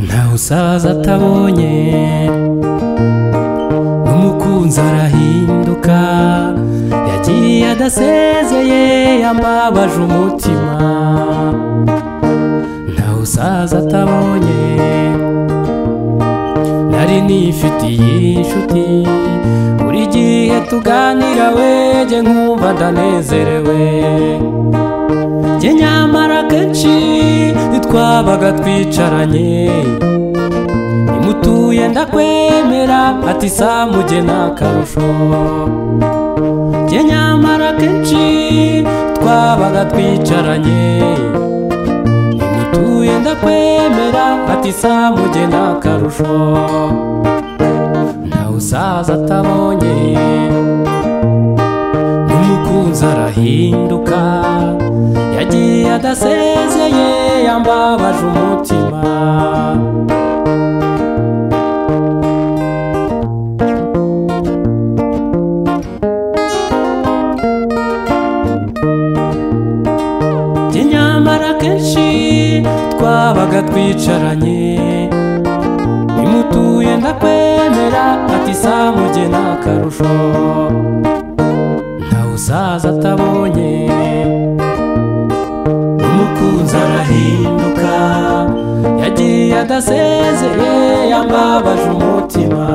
Ntawe usaza atabonye, n'umukunzi arahinduka. Yagiye adasezeye, yambabaje umutima. Ntawe usaza atabonye. Nari nifitiye inshuti, buri gihe tuganira wege nkumva ndanezerewe. Jye nyamara kenshi twabaga twicaranye, nimutuye ndakwemera ati samujye n'akarusho. Jye nyamara kenshi twabaga twicaranye, nimutuye ndakwemera ati samujye n'akarusho. Ntawe usaza atabonye, n'umukunzi arahinduka. Yagiye adasezeye, yambabaje umutima. Jye nyamara kenshi twabaga twicaranye, nimutuye ndakwemera ati samujye n'akarusho. Ntawe usaza atabonye, umukunzi arahinduka. Yagiye adasezeye, yambabaje umutima.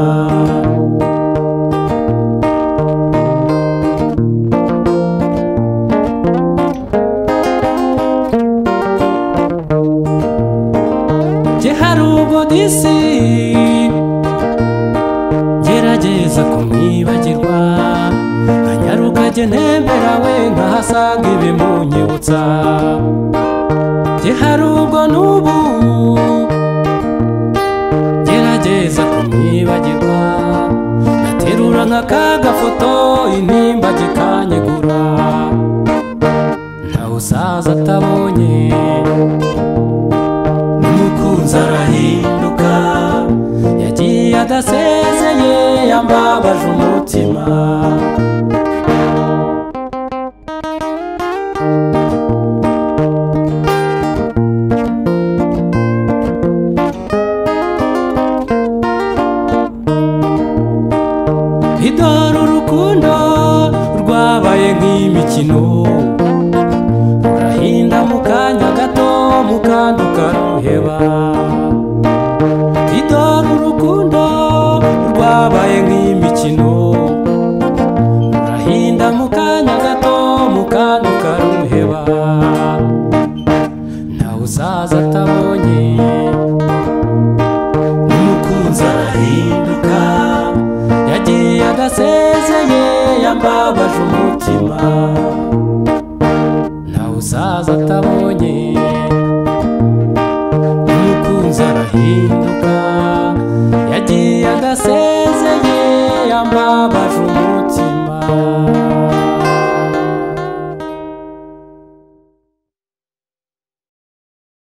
Jye hari ubwo disi gerageza kumwibagirwa, nkanyaruka jye ntembera we nkahasanga ibimunyibutsa. Jye hari ubwo n'ubu gerageza kumwibagirwa, naterura nk'akagafoto intimba gikanyegura. Ntawe usaza atabonye, n'umukunzi arahinduka. Yagiye adasezeye, yambabaje umutima. Idore urukundo rwabaye nk'imikino, rurahinda mu kanya gato mukandi ukaruheba. Idore urukundo rwabaye nk'imikino, rurahinda mu kanya gato mukandi ukaruheba. Ntawe usaza atabonye, n'umukunzi arahinduka. Yagiye adasezeye, yambabaje umutima. Ntawe usaza atabonye, n'umukunzi arahinduka. Yagiye adasezeye, yambabaje umutima.